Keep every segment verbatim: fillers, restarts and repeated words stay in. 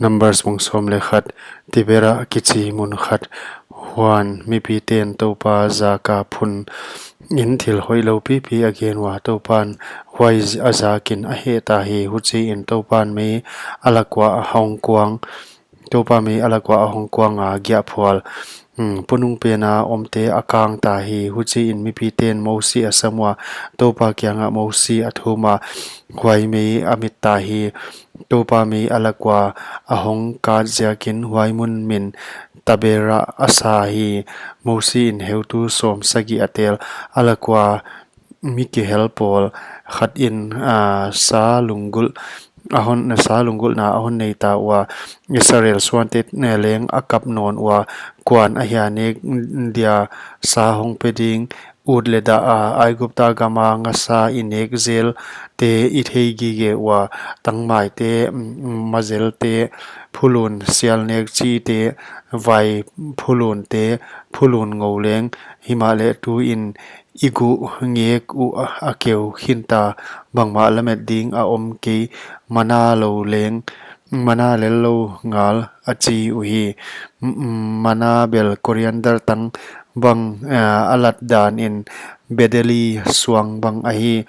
Numbers bung sawm leh khat. Tabera kichi mun khat. Huan mipite'n Toupa zaka phun in thil hoihlou pipi a gen ua, Toupa'n huai a zakin a hehta hi. Huchiin Toupa'n mei a lak ua a hong kuang, Toupa mei a lak ua a hong kuang a, giahphual, mm, punung pena omte a kangta hi. Huchiin mipite'n Mosi a sam ua, Toupa kiangah Mosi a thum a, huai mei a mitta hi. Toupa mei a lak ua a hong kat ziakin huai mun min Tabera a sa hi. Mosi'n heutu sawmsagih a tel, a lak ua mi kihel pawl khatin, ah, sa lunggulh a hon, sa lunggulhna a hon neita ua, Israel suante leng a kap nawn ua, kuan ahia nek dia sa hong pe ding, ut leh dah a, Aigupta gama ngasa i nek zelte i thei gige ua, tangmaite, mm, mazelte, phulun sialnek chite, vai phulunte, phulun ngou leng, himahleh tuin i guh ngek uh a keu khinta, bangmah lamet ding a om kei, mana lou leng, mana lel lou ngal, a chi uhi. M-, mana bel coriander tang bang, eh, a lat danin bedeli suang bang ahi.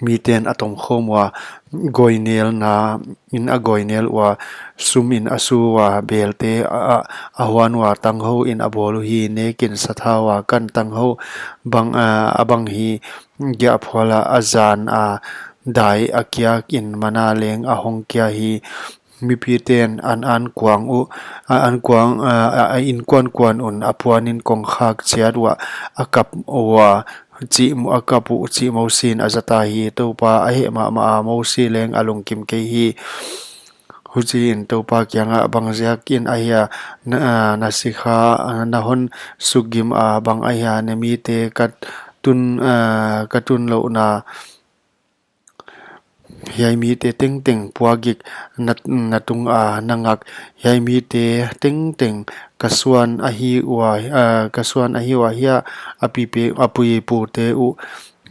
Mite'n a tomkhawm ua, goinelna in a goinel ua, sumin a su ua, belte a, a, a huan ua, tanghou in a bawl uhi. Nekin sathau a kan tanghou bang, a, a bang hi. Giahphual a, a zan a, dai a kiakin mana leng a hong kia hi. Mipite'n an, an kuang uh, a, an kuang, a, a, a inkuankuan un a puanin kongkhak chiat uah a kap ua, chih, a kap uh chih Mosi'n a zata hi. Toupa a heh mahmah a, Mosi leng a lungkim kei hi. Huchiin Toupa kiangah, bangziakin ahia na, a, na sikha, a, na hon sukgim a, bang ahia na mite ka tun, a, ka tunlouhna hiai mite tengteng puakgik na, na tunga na ngak, hiai mite tengteng ka suan ahi ua, a, ka suan ahi ua hia, a pipi, a pui pute uh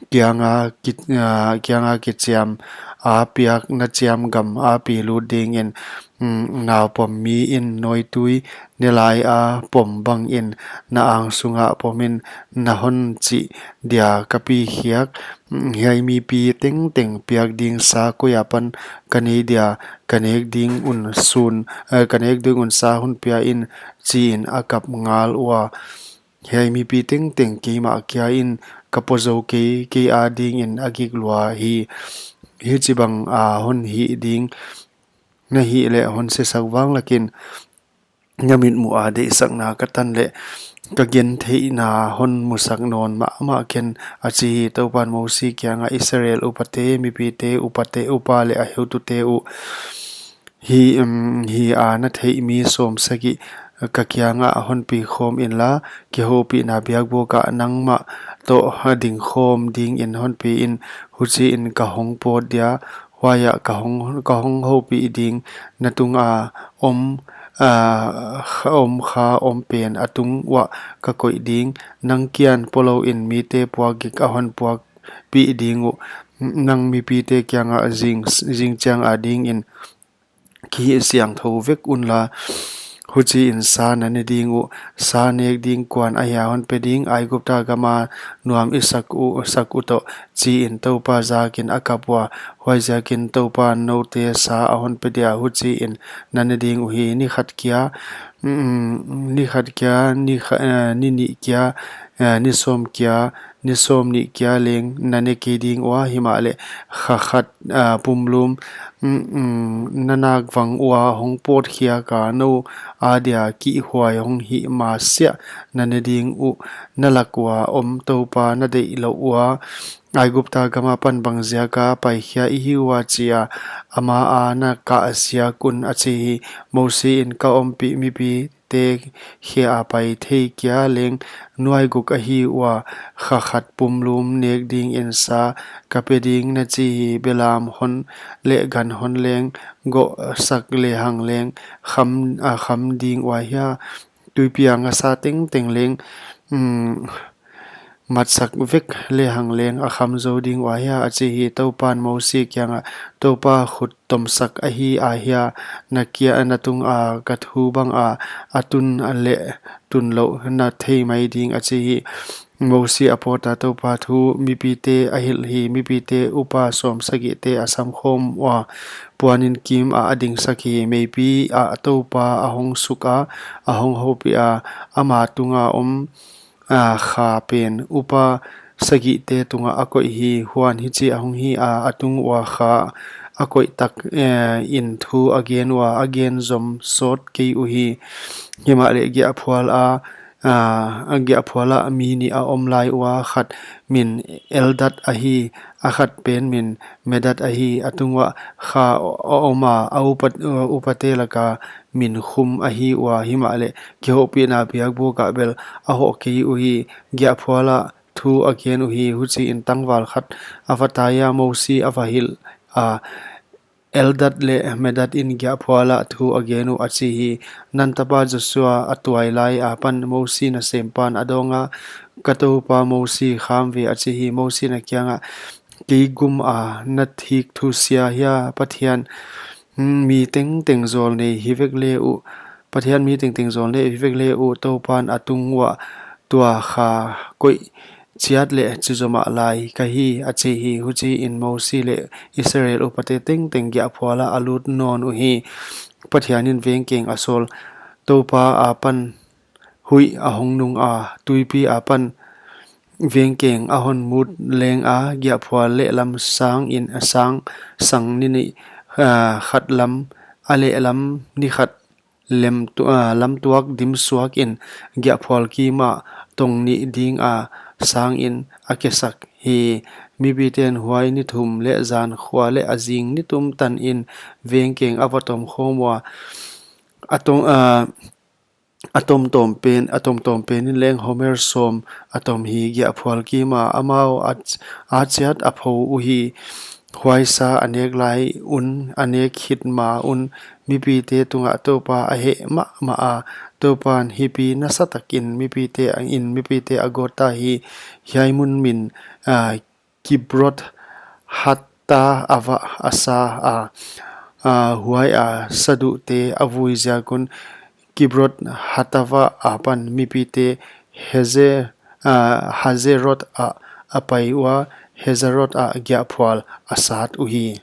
kianga ki, a, kianga kichiam a piak na chiam gam a pi lut dingin, mm, naupom miin nawitui nelai a pom bangin na ang sunga pomin na hon chih dia ka pi khiak. Hiai mipi tengteng piak ding sa koi apan ka nei dia, ka nek ding un sun, eh, ka nek ding un sa hon pia in, chiin a kap ngal ua. Hiai mipi tengteng keimah kia in ka pua zou kei, kei adingin a gik lua hi. Hichibang a hon hih ding na hih leh hon sisak vang lakin, na mitmuh a deihsakna ka tan leh ka gentheihna hon musak nawn mahmah ken, a chi hi. Toupan Mosi kiangah, Israel upate, mipite, upate, upa leh a heutute uh, hi, um, hi a na theih mi sawmsagih ka kiangah hon pi khawm inla, kihoupihna biakbuk ah nangmah toh ding khawm dingin hon pi in, huchiin ka hong pawt dia, huaiah ka hong, ka hong houpih ding, na tunga om, a, kha, om kha om pen a tung uah ka koih ding. Nang kian pua louin mite puakgik a hon puakpih ding uh. Nang mipite kiangah zing, zingchiang adingin kihihsiangthou vek unla. Huchiin sa na ne ding uh, sa nek ding kuan ahia hon pe ding, Aigupta gama nuam i sak uh, sak uh toh, chiin Toupa zakin a kap ua. Huaiziakin Toupan noute sa a hon pe dia, huchiin na ne ding uhi. Ni khat kia, mm, ni khat kia, ni kha, eh, ni nih kia, eh, ni sawm kia, ni sawmnih kia leng na ne kei ding ua, himahleh kha khat, a, pumlum, mm, mm, na nak vang ua hong pawt khiak a, nou adia kihhuai hong hih masiah na ne ding uh. Na lak ua om Toupa na deih louh ua, Aigupta gam apan bangziaka paikhia i hi ua chia, ama a na kah ziak un, a chi hi. Mosiin, ka ompih mipi te khia a pai thei kia leng nuai guk ahi ua, kha khat pumlum nek dingin sa ka pe ding, na chi hi. Belam hon leh gan hon leng, gohsak lehang leng, kham, a kham ding ua hia, tuipi a ngasa tengteng leng, mm, matsak vek lehang leng a kham zou ding ua hia? A chi hi. Toupan Mosi kiangah, Toupa khut tomsak ahi a hia? Na kia na tunga ka thu banga a tun leh tunlouh na thei mai ding, a chi hi. Mosi a pawta Toupa thu mipite a hilh hi. Mipite upa sawmsagihte a samkhawm ua, puanin kimah a dingsak hi. Meipi ah Toupa a hong suk a, a hong houpih a, ama tunga om a, kha pen upa sagihte tungah a koih hi. Huan hichi a hong hi a, a tung ua kha a koih tak, eh, in thu a gen ua, a gen zom sawt kei uhi. Himahleh giahphual a, a, a giahphual ah mi nih a om lai ua, khat min Eldad ahi, a khat pen min Medad ahi. A tung uah kha a om a, a upa, upate laka min khum ahi ua, himahleh kihoupihna biakbuk ah bel a hoh kei uhi. Giahphual ah thu a gen uhi. Huchiin tangval khat a va tai a, Mosi a va hilh a, Eldad leh Medad in giahphual ah thu a gen uh, a chi hi. Nun tapa Josua a tuai lai apan Mosi nasempan a dawng a, Ka toupa Mosi, kham ve, a chi hi. Mosi in a kiangah, Kei gum a na thik thu sia hia? Pathian, hmm, mi tengteng zawlnei hi vek le uh, Pathian mi tengteng zawlnei hi vek le uh, Toupan a tung uah tua kha koih chiat leh chi zomah lai ka hi, a chi hi. Huchiin Mosi leh Israel upate tengteng giahphual ah a lut nawn uhi. Pathian in vengkeng a sawl. Toupa apan huih a hong nung a, tuipi apan vengkeng a hon mut leng a, giahphual lehlam sang in a sang, sang ni nih, ah, khat lam, a lehlam ni khat lem tu-, ah, lamtuak dim suak in giahphual kimah tong nih ding a sang in a kesak hi. Mipiten huai ni thum leh zan khua leh a zing ni tum tan in vengkeng a va tom khawm ua, a tong, ah, a tomtom pen, a tomtom pen in leng homer sawm a tom hi. Giahphual kima amau a, a chiat a pho uhi. Huai sa a nek lai un, a nek khit ma un mipite tungah Toupa a heh mahmah a, Toupan hipi nasa takin mipite in mipite a gawt ta hi. Hiai mun min, ah, Kibrot Hattaavah a sa a, ah, huai a saduhte a vui ziak un Kibrot Hattaavah apan mipite Heze-, ah, Hazerot ah a pai ua, Hazerot ah giahphual a sat uhi.